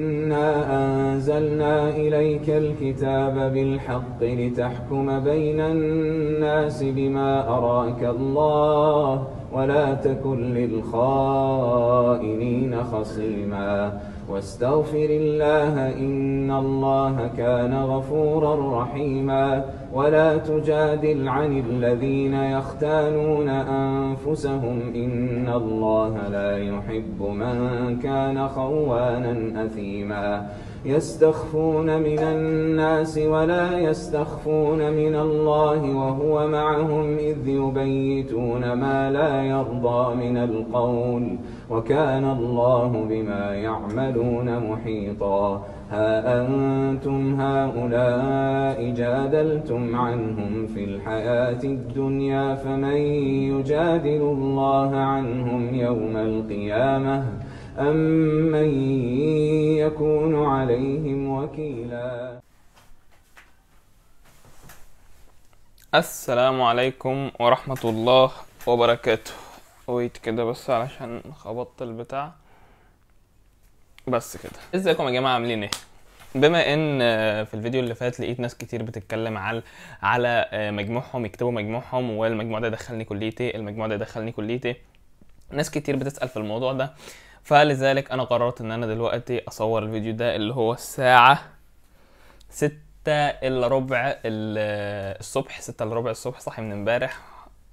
إنا أنزلنا إليك الكتاب بالحق لتحكم بين الناس بما أراك الله ولا تكن للخائنين خصيما واستغفر الله إن الله كان غفورا رحيما ولا تجادل عن الذين يختانون أنفسهم إن الله لا يحب من كان خوانا أثيما يستخفون من الناس ولا يستخفون من الله وهو معهم إذ يبيتون ما لا يرضى من القول وكان الله بما يعملون محيطا ها أنتم هؤلاء جادلتم عنهم في الحياة الدنيا فمن يجادل الله عنهم يوم القيامة أم من يكون عليهم وكيلا. السلام عليكم ورحمة الله وبركاته. wait كده بس علشان خبطت البتاع بس كده. ازيكم يا جماعة، عاملين ايه؟ بما ان في الفيديو اللي فات لقيت ناس كتير بتتكلم على مجموعهم، يكتبوا مجموعهم والمجموع ده دخلني كليتي، المجموع ده دخلني كليتي. ناس كتير بتسأل في الموضوع ده، فلذلك انا قررت ان انا دلوقتي اصور الفيديو ده اللي هو الساعة 5:45 الصبح، 5:45 الصبح، صاحي من امبارح،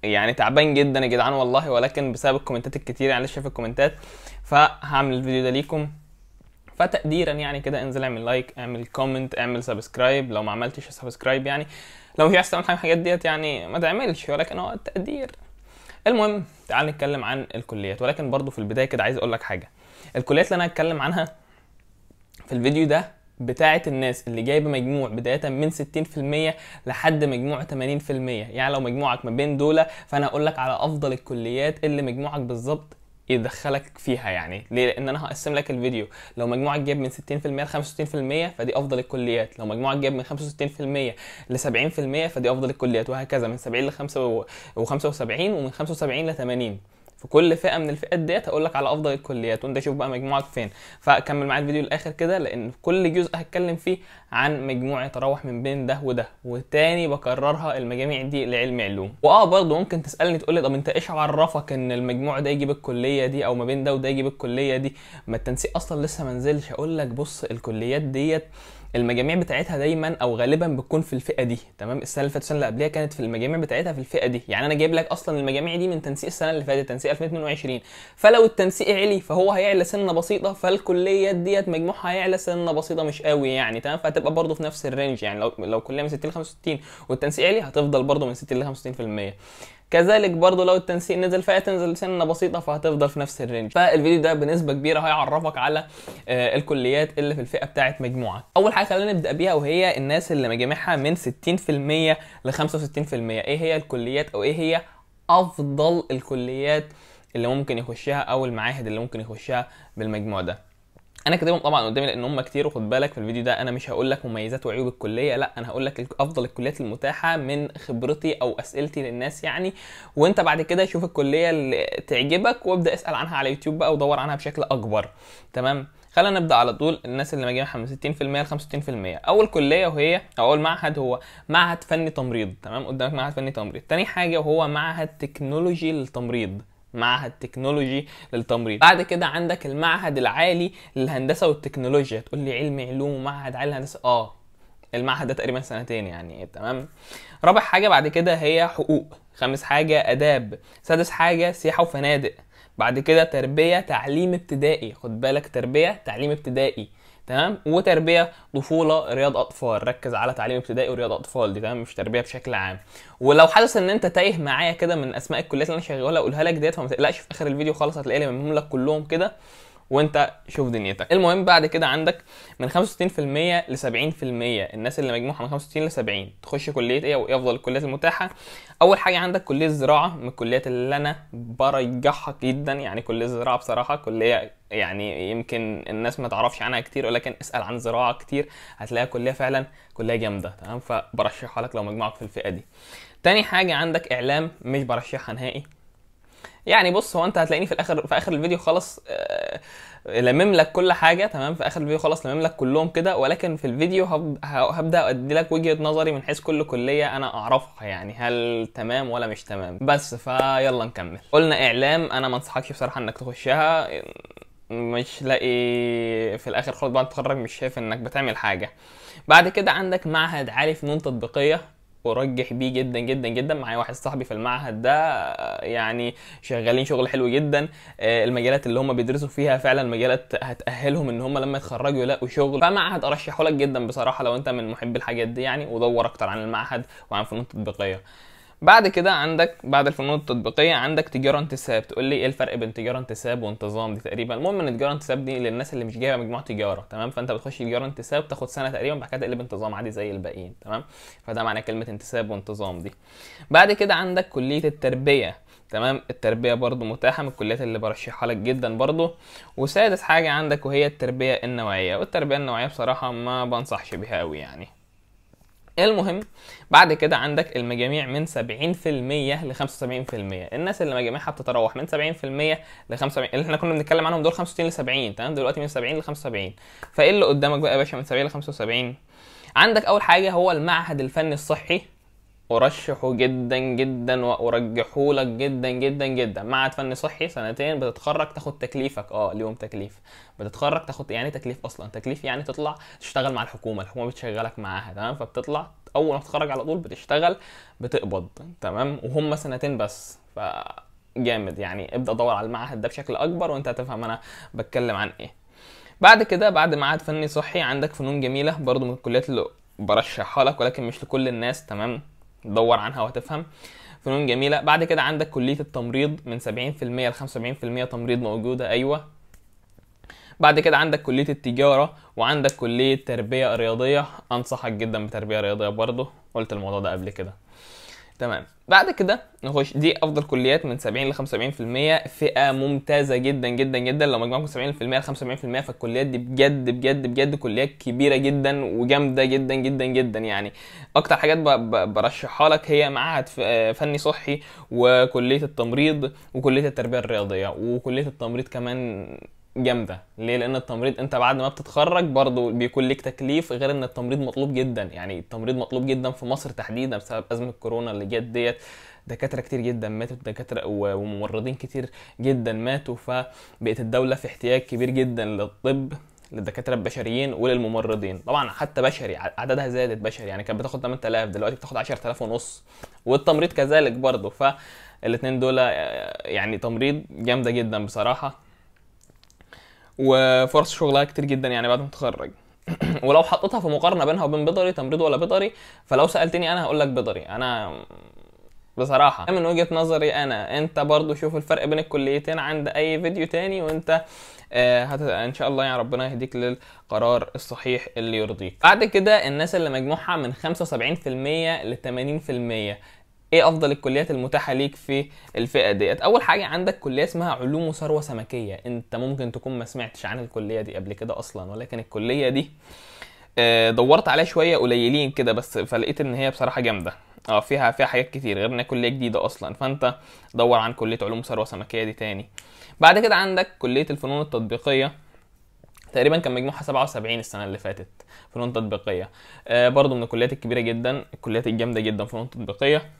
يعني تعبان جدا يا جدعان والله، ولكن بسبب الكومنتات الكتير يعني لسه شايف الكومنتات فهعمل الفيديو ده ليكم. فتقديرا يعني كده انزل اعمل like، اعمل comment، اعمل subscribe لو ما عملتش subscribe، يعني لو مش عايز تعمل حاجة من الحاجات ديت يعني ما تعملش، ولكن هو التقدير. المهم تعال نتكلم عن الكليات، ولكن برضو في البداية كده عايز اقول لك حاجة. الكليات اللي انا هتكلم عنها في الفيديو ده بتاعه الناس اللي جايبه مجموع بداية من 60% لحد مجموع 80%، يعني لو مجموعك ما بين دول فانا هقول لك على افضل الكليات اللي مجموعك بالظبط يدخلك فيها. يعني ليه؟ لان انا هقسم لك الفيديو. لو مجموعك جايب من 60% ل 65% فدي افضل الكليات، لو مجموعك جايب من 65% ل 70% فدي افضل الكليات، وهكذا من 70 ل 75 ومن 75 ل 80. في كل فئة من الفئات ديت هقول لك على افضل الكليات، وانت شوف بقى مجموعك فين. فكمل معايا الفيديو للاخر كده، لان كل جزء هتكلم فيه عن مجموع يتراوح من بين ده وده، وتاني بكررها المجاميع دي لعلم علوم. واه برضه ممكن تسالني تقول لي طب انت ايش عرفك ان المجموع ده يجيب الكلية دي او ما بين ده وده يجيب الكلية دي؟ ما التنسيق اصلا لسه ما نزلش. اقول لك بص، الكليات ديت المجاميع بتاعتها دايما او غالبا بتكون في الفئة دي، تمام؟ السنة اللي فاتت والسنة اللي قبلها كانت في المجاميع بتاعتها في الفئة دي، يعني انا جايب لك اصلا المجاميع دي من تنسيق السنة اللي فاتت، تنسيق 2022. فلو التنسيق علي فهو هيعلى سنة بسيطة، فالكليات ديت مجموعها هيعلى سنة بسيطة مش قوي يعني، تمام؟ فهتبقى برده في نفس ال range، يعني لو كليه من 60 ل 65 والتنسيق علي هتفضل برده من 60 ل 65%. كذلك برضو لو التنسيق نزل فهتنزل سنة بسيطة فهتفضل في نفس ال range. فالفيديو ده بنسبة كبيرة هيعرفك على الكليات اللي في الفئة بتاعه مجموعة. اول حاجة خلينا نبدا بيها وهي الناس اللي مجاميعها من 60% ل 65%. ايه هي الكليات او ايه هي افضل الكليات اللي ممكن يخشها او المعاهد اللي ممكن يخشها بالمجموع ده؟ انا كاتبهم طبعا قدامي لان هم كتير، وخد بالك في الفيديو ده انا مش هقول لك مميزات وعيوب الكلية، لا انا هقول لك افضل الكليات المتاحة من خبرتي او اسئلتي للناس يعني، وانت بعد كده شوف الكلية اللي تعجبك وابدا اسال عنها على يوتيوب بقى ودور عنها بشكل اكبر، تمام؟ خلينا نبدا على طول. الناس اللي مجاميعها من 60% ل 65%، اول كليه وهي او اول معهد هو معهد فني تمريض، تمام؟ قدامك معهد فني تمريض. تاني حاجة وهو معهد تكنولوجي للتمريض، معهد تكنولوجي للتمريض. بعد كده عندك المعهد العالي للهندسه والتكنولوجيا. تقول لي علمي علوم ومعهد عالي للهندسه، المعهد ده تقريبا سنتين يعني، تمام؟ رابع حاجة بعد كده هي حقوق، خامس حاجة اداب، سادس حاجة سياحة وفنادق، بعد كده تربيه تعليم ابتدائي، خد بالك تربيه تعليم ابتدائي، تمام؟ وتربيه طفولة رياض اطفال، ركز على تعليم ابتدائي ورياض اطفال دي، تمام؟ مش تربيه بشكل عام. ولو حاسس ان انت تايه معايا كده من اسماء الكليات اللي انا شغالها اقولها لك ديت، فما تقلقش، في اخر الفيديو خالص هتلاقي لي لك كلهم كده وانت شوف دنيتك. المهم بعد كده عندك من 65% ل 70%، الناس اللي مجموعها من 65 ل 70 تخش كليه ايه وايه افضل الكليات المتاحة؟ اول حاجة عندك كليه الزراعة، من الكليات اللي انا برجحها جدا يعني. كليه الزراعة بصراحة كليه يعني يمكن الناس ما تعرفش عنها كتير، ولكن اسال عن زراعة كتير هتلاقيها كليه فعلا كليه جامدة، تمام؟ فبرشحها لك لو مجموعك في الفئة دي. تاني حاجة عندك اعلام، مش برشحها نهائي. يعني بص، هو انت هتلاقيني في الاخر، في اخر الفيديو خالص لمم لك كل حاجة، تمام؟ في اخر الفيديو خالص لمم لك كلهم كده، ولكن في الفيديو هبدا ادي لك وجهه نظري من حيث كل كليه انا اعرفها، يعني هل تمام ولا مش تمام. بس فيلا نكمل. قلنا اعلام، انا ما انصحكش بصراحة انك تخشها، مش لاقي في الاخر خالص بعد ما تتخرج مش شايف انك بتعمل حاجة. بعد كده عندك معهد عالي فنون تطبيقية، ارجح بيه جدا جدا جدا. معايا واحد صاحبي في المعهد ده، يعني شغالين شغل حلو جدا. المجالات اللي هم بيدرسوا فيها فعلا مجالات هتأهلهم ان هم لما يتخرجوا يلاقوا شغل. فمعهد ارشحه لك جدا بصراحة لو انت من محبي الحاجات دي يعني، ودور اكتر عن المعهد وعن فنون تطبيقية. بعد كده عندك بعد الفنون التطبيقية عندك تجارة انتساب. تقول لي ايه الفرق بين تجارة انتساب وانتظام دي تقريبا؟ المهم ان تجارة انتساب دي للناس اللي مش جايبه مجموع تجارة، تمام؟ فانت بتخش تجارة انتساب تاخد سنة تقريبا، بعد كده تقلب انتظام عادي زي الباقيين، تمام؟ فده معنى كلمة انتساب وانتظام دي. بعد كده عندك كليه التربية، تمام؟ التربية برضو متاحة، من الكليات اللي برشحها لك جدا برضو. وسادس حاجة عندك وهي التربية النوعية، والتربية النوعية بصراحة ما بنصحش بيها قوي يعني. المهم بعد كده عندك المجاميع من 70% ل 75%. الناس اللي مجاميعها بتتراوح من 70% ل 75، اللي احنا كنا بنتكلم عنهم دول 65 ل 70، تمام؟ دلوقتي من 70 ل 75. فايه اللي قدامك بقى يا باشا من 70 ل 75؟ عندك اول حاجة هو المعهد الفني الصحي، ارشحه جدا جدا وارجحه لك جدا جدا جدا. معهد فني صحي سنتين، بتتخرج تاخد تكليفك، اليوم تكليف، بتتخرج تاخد يعني تكليف، اصلا تكليف يعني تطلع تشتغل مع الحكومة، الحكومة بتشغلك معاها، تمام؟ فبتطلع اول ما تتخرج على طول بتشتغل بتقبض، تمام؟ وهم سنتين بس، فجامد يعني. ابدا دور على المعهد ده بشكل اكبر وانت هتفهم انا بتكلم عن ايه. بعد كده بعد معهد فني صحي عندك فنون جميلة، برضو من الكليات اللي برشحها لك ولكن مش لكل الناس، تمام؟ دور عنها وهتفهم. فنون جميلة. بعد كده عندك كليه التمريض من 70% ل 75% تمريض موجودة، ايوه. بعد كده عندك كليه التجارة، وعندك كليه تربيه رياضية، انصحك جدا بتربيه رياضية برضو، قلت الموضوع ده قبل كده، تمام؟ بعد كده نخش دي افضل كليات من 70 ل 75%، فئة ممتازة جدا جدا جدا. لو مجموعكم 70% ل 75% فالكليات دي بجد بجد بجد كليات كبيرة جدا وجامده جدا جدا جدا يعني. اكتر حاجات برشحها لك هي معهد فني صحي، وكلية التمريض، وكلية التربية الرياضية. وكلية التمريض كمان جامدة، ليه؟ لان التمريض انت بعد ما بتتخرج برضو بيكون ليك تكليف، غير ان التمريض مطلوب جدا يعني. التمريض مطلوب جدا في مصر تحديدا بسبب ازمة كورونا اللي جت ديت، دكاترة كتير جدا ماتوا، دكاترة وممرضين كتير جدا ماتوا، فبقت الدولة في احتياج كبير جدا للطب، للدكاتره البشريين وللممرضين. طبعا حتى بشري عددها زادت، بشري يعني كانت بتاخد 8000 دلوقتي بتاخد 10000 ونص، والتمريض كذلك برضو. فالاثنين دول يعني تمريض جامدة جدا بصراحة، وفرص شغلها كتير جدا يعني بعد ما تتخرج. ولو حطيتها في مقارنة بينها وبين بيطري، تمريض ولا بيطري، فلو سالتني انا هقول لك بيطري. انا بصراحة من وجهه نظري انا، انت برضو شوف الفرق بين الكليتين عند اي فيديو تاني، وانت ان شاء الله يعني ربنا يهديك للقرار الصحيح اللي يرضيك. بعد كده الناس اللي مجموعها من 75% ل 80%، ايه افضل الكليات المتاحة ليك في الفئة ديت؟ اول حاجة عندك كليه اسمها علوم وثروه سمكيه. انت ممكن تكون ما سمعتش عن الكلية دي قبل كده اصلا، ولكن الكلية دي دورت عليها شوية قليلين كده بس، فلقيت ان هي بصراحة جامدة، فيها حاجات كتير، غير انها كليه جديدة اصلا. فانت دور عن كليه علوم وثروه سمكيه دي تاني. بعد كده عندك كليه الفنون التطبيقية، تقريبا كان مجموعها 77 السنة اللي فاتت، فنون تطبيقية، برضو من الكليات الكبيرة جدا، الكليات الجامدة جدا فنون تطبيقية.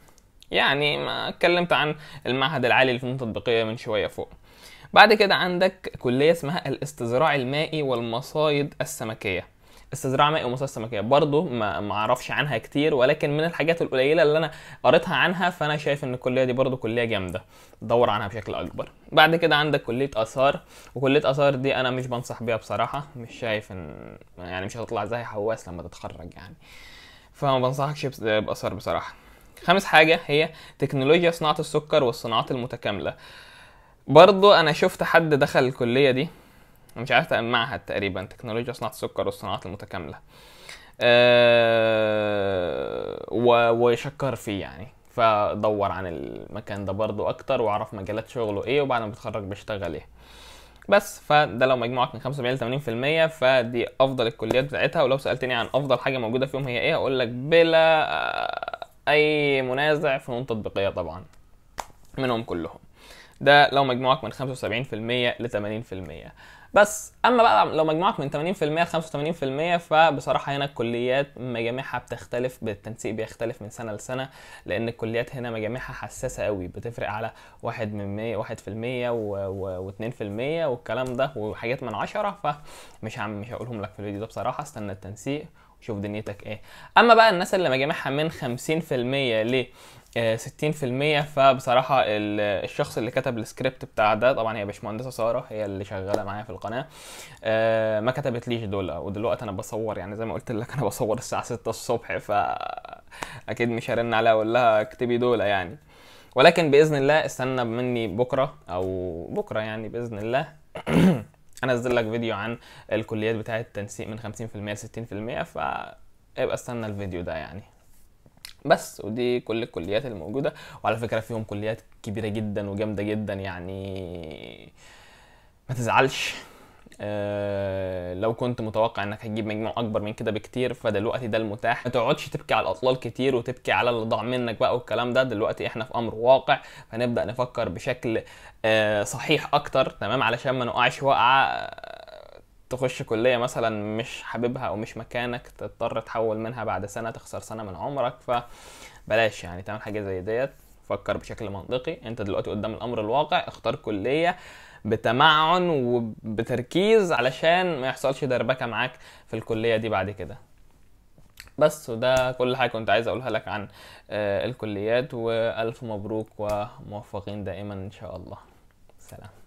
يعني ما اتكلمت عن المعهد العالي للفنون التطبيقية من شوية فوق. بعد كده عندك كليه اسمها الاستزراع المائي والمصايد السمكيه. استزراع مائي ومصايد سمكيه برضو ما اعرفش عنها كتير، ولكن من الحاجات القليلة اللي انا قريتها عنها فانا شايف ان الكلية دي برضو كليه جامدة، دور عنها بشكل اكبر. بعد كده عندك كليه اثار، وكلية اثار دي انا مش بنصح بيها بصراحة، مش شايف ان يعني مش هتطلع زي حواس لما تتخرج يعني، فما بنصحكش باثار بصراحة. خامس حاجة هي تكنولوجيا صناعة السكر والصناعات المتكاملة. برضو انا شفت حد دخل الكلية دي، مش عارف معهد تقريبا تكنولوجيا صناعة السكر والصناعات المتكاملة، وشكر فيه يعني، فدور عن المكان ده برضو اكتر واعرف مجالات شغله ايه، وبعد ما بتخرج بيشتغل ايه بس. فده لو مجموعك من 75 ل 80% فدي افضل الكليات بتاعتها. ولو سألتني عن افضل حاجة موجودة فيهم هي ايه، هقول لك بلا اي منازع فنون تطبيقية طبعا منهم كلهم. ده لو مجموعك من 75% ل 80% بس. اما بقى لو مجموعك من 80% ل 85%، فبصراحة هنا الكليات مجاميعها بتختلف، بالتنسيق بيختلف من سنة لسنه، لان الكليات هنا مجاميعها حساسة قوي، بتفرق على 1 من 100، 1% و2% والكلام ده وحاجات من 10، فمش مش هقولهم لك في الفيديو ده بصراحة. استنى التنسيق وشوف دنيتك ايه. اما بقى الناس اللي مجاميعها من 50% ل 60%، فبصراحة الشخص اللي كتب السكريبت بتاع ده، طبعا هي باشمهندسة سارة، هي اللي شغالة معايا في القناة، ما كتبتليش دول. ودلوقتي انا بصور، يعني زي ما قلت لك انا بصور الساعة 6 الصبح، فاكيد مش هرن عليها اقول لها اكتبي دول يعني. ولكن بإذن الله استنى مني بكرة او بكرة يعني بإذن الله انزل لك فيديو عن الكليات بتاعة التنسيق من 50% ل 60%، فابقى استنى الفيديو ده يعني. بس ودي كل الكليات الموجودة، وعلى فكرة فيهم كليات كبيرة جدا وجامدة جدا، يعني ما تزعلش. لو كنت متوقع انك هتجيب مجموع اكبر من كده بكتير، فدلوقتي ده المتاح. ما تقعدش تبكي على الاطلال كتير وتبكي على اللي ضاع منك بقى والكلام ده. دلوقتي احنا في امر واقع، فنبدأ نفكر بشكل صحيح اكتر، تمام، علشان ما نقعش وقعة تخش كلية مثلا مش حاببها او مش مكانك، تضطر تحول منها بعد سنة، تخسر سنة من عمرك. فبلاش يعني تعمل حاجة زي ديت. فكر بشكل منطقي، انت دلوقتي قدام الامر الواقع، اختار كلية بتمعن وبتركيز علشان ما يحصلش دربكة معاك في الكلية دي بعد كده. بس وده كل حاجة كنت عايز اقولها لك عن الكليات، والف مبروك وموفقين دائما ان شاء الله. سلام.